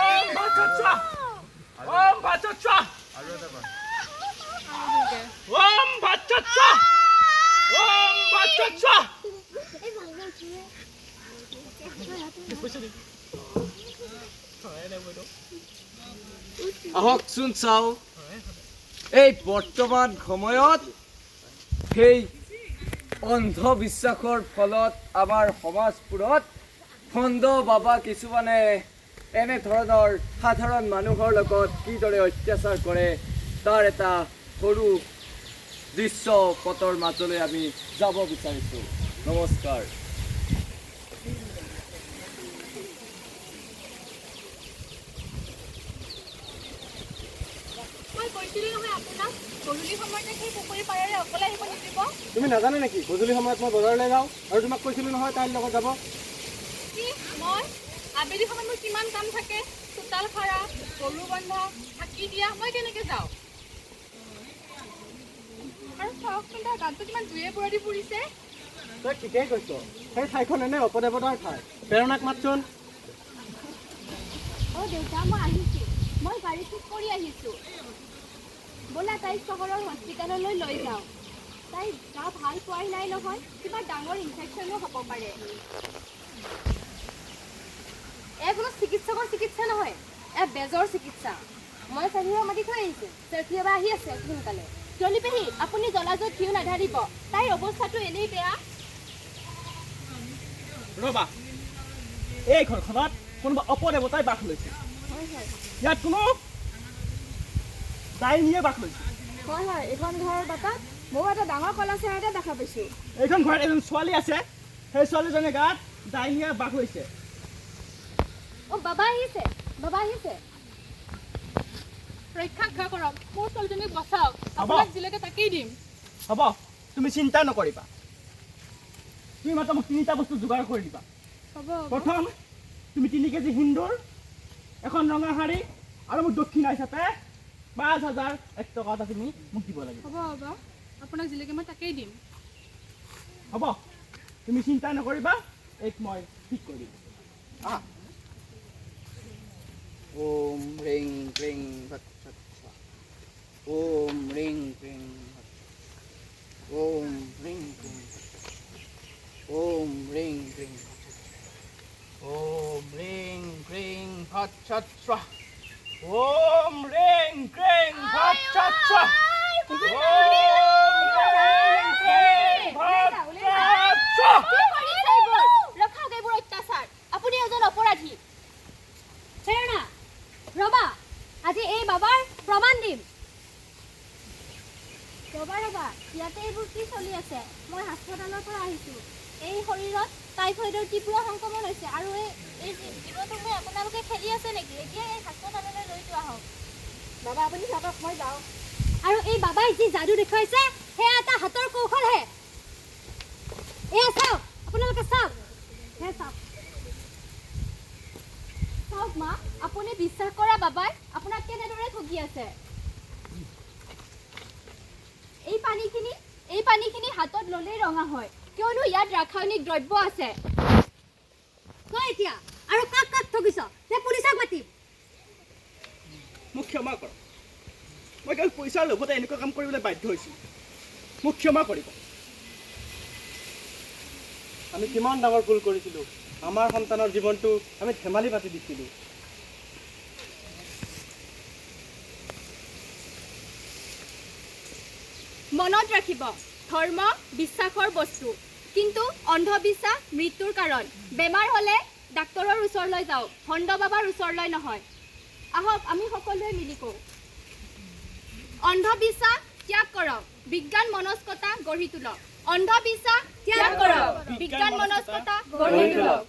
ওম ভাত স্বাহা। ওম ভাত স্বাহা। ওম ভাত স্বাহা। ওম ভাত স্বাহা। আহকচোন চাওঁ, এই বৰ্তমান সময়ত সেই অন্ধবিশ্বাসৰ ফলত আমাৰ সমাজবোৰত ভণ্ড বাবা কিছুমানে এনেধৰণৰ সাধাৰণ মানুহৰ লগত কিদৰে অত্যাচাৰ কৰে তাৰ এটা সৰু দৃশ্যপটৰ মাজলৈ আমি যাব বিচাৰিছোঁ। নমস্কাৰ। মই কৈছিলো নহয় আপোনাক, গধূলি সময়তে সেই পুখুৰীৰ পাৰৰে অকলে আহিব নিদিব। তুমি নাজানা নেকি গধূলি সময়ত মই বজাৰলৈ যাওঁ আৰু তোমাক কৈছিলো নহয় তাইৰ লগত যাব। কি মই আবেলি সময়ত মোৰ কিমান কাম থাকে, চোতাল সাৰা, গৰু বন্ধা, চাকি দিয়া, মই কেনেকে যাওঁ? আৰু চাওকচোন তাৰ গানটো কিমান জুয়ে পুৰদি পুৰিছে। তই ঠিকেই কৈছ, সেই ঠাইখন এনে অপদেৱতাৰ ঠাই। প্ৰেৰণাক মাতচোন। অ' দেউতা, মই আহিছোঁ, মই গাড়ী ঠিক কৰি আহিছোঁ। ব'লা তাইক চহৰৰ হস্পিটেললৈ লৈ যাওঁ। তাই গা ভাল পোৱাই নাই নহয়, কিবা ডাঙৰ ইনফেকশ্যনো হ'ব পাৰে। এয়া কোনো চিকিৎসকৰ চিকিৎসা নহয়, এয়া বেজৰ চিকিৎসা। মই চেফিবা মাতি থৈ আহিছোঁ, চেফিবা আহি আছে অতি সোনকালে। জলি পেহী, আপুনি জ্বলা য'ত ঘিউ নাঢালিব, তাইৰ অৱস্থাটো এনেই বেয়া। ৰ'বা, এই ঘৰখনত কোনোবা অপদেৱতাই বাস লৈছে। ইয়াত কোনো ডাইনীয়ে বাস লৈছে। হয় হয়, এইখন ঘৰৰ বাটত ময়ো এটা ডাঙৰ কলা চৰাই এটা দেখা পাইছোঁ। এইখন ঘৰত এজন ছোৱালী আছে, সেই ছোৱালীজনীৰ গাত ডাইনীয়ে বাস লৈছে। অ' বাবা আহিছে, বাবা আহিছে। ৰক্ষা কৰক, মোৰ ছোৱালীজনীক বচাওক। আপোনাক যিলৈকে তাকেই দিম। হ'ব, তুমি চিন্তা নকৰিবা। তুমি মাত্ৰ মোক তিনিটা বস্তু যোগাৰ কৰি দিবা। হ'ব। প্ৰথম তুমি 3 কেজি সিন্দুৰ, এখন ৰঙা শাৰী আৰু মোক দক্ষিণা হিচাপে 5001 টকা এটা তুমি মোক দিব লাগিব। হ'ব হ'ব, আপোনাক যিলৈকে মই তাকেই দিম। হ'ব, তুমি চিন্তা নকৰিবা, এইক মই ঠিক কৰি দিম। আহ। ওম ৰিং ক্ৰিং ভাট ফট স্বাহা। ওম ৰিং ক্ৰিং ভাট ফট। ওম ৰিং ক্ৰিং ভাট ফট। ওম ৰিং ক্ৰিং ভাট ফট। ওম ৰিং ক্ৰিং ভাট ফট স্বাহা। ওম ৰিং ক্ৰিং ভাট ফট স্বাহা। ওম ৰিং ক্ৰিং ভাট ফট স্বাহা। কি কৰিছে এইবোৰ? ৰখাওক এইবোৰ অত্যাচাৰ, আপুনি এজন অপৰাধী। প্ৰেৰণা, ৰবা, আজি এই বাবাৰ প্ৰমাণ দিম। ৰবা ৰবা, ইয়াতে এইবোৰ কি চলি আছে? মই হাস্পতালৰ পৰা আহিছোঁ। এই শৰীৰত টাইফইডৰ তীব্ৰ সংক্ৰমণ হৈছে আৰু এই জীৱটোক লৈ আপোনালোকে খেলি আছে নেকি? এতিয়া এই হাস্পতাললৈ লৈ যোৱা হওক। বাবা আপুনি থাকক, মই যাওঁ। আৰু এই বাবাই যি যাদু দেখুৱাইছে সেয়া এটা হাতৰ কৌশলহে। এয়া চাওক, আপোনালোকে চাওক, সেয়া চাওক। চাওক মা, আপুনি বিশ্বাস কৰা বাবাই আপোনাক কেনেদৰে ঠগি আছে। এই পানীখিনি হাতত ল'লেই ৰঙা হয়, কিয়নো ইয়াত ৰাসায়নিক দ্ৰব্য আছে। কোৱা এতিয়া আৰু কাক কাক ঠগিছ? নে পুলিচক মাতিম? মোক ক্ষমা কৰক, মই কেৱল পইচাৰ লোভতে এনেকুৱা কাম কৰিবলৈ বাধ্য হৈছোঁ। মোক ক্ষমা কৰিব। আমি কিমান ডাঙৰ ভুল কৰিছিলোঁ, আমাৰ সন্তানৰ জীৱনটো আমি ধেমালি পাতি দিছিলোঁ। মনত ৰাখিব, ধৰ্ম বিশ্বাসৰ বস্তু, কিন্তু অন্ধবিশ্বাস মৃত্যুৰ কাৰণ। বেমাৰ হ'লে ডাক্তৰৰ ওচৰলৈ যাওক, ভণ্ড বাবাৰ ওচৰলৈ নহয়। আহক আমি সকলোৱে মিলি কওঁ, অন্ধবিশ্বাস ত্যাগ কৰক, বিজ্ঞান মনস্কতা গঢ়ি তোলক। অন্ধবিশ্বাস ত্যাগ কৰক, বিজ্ঞান মনস্কতা গঢ়ি তোলক।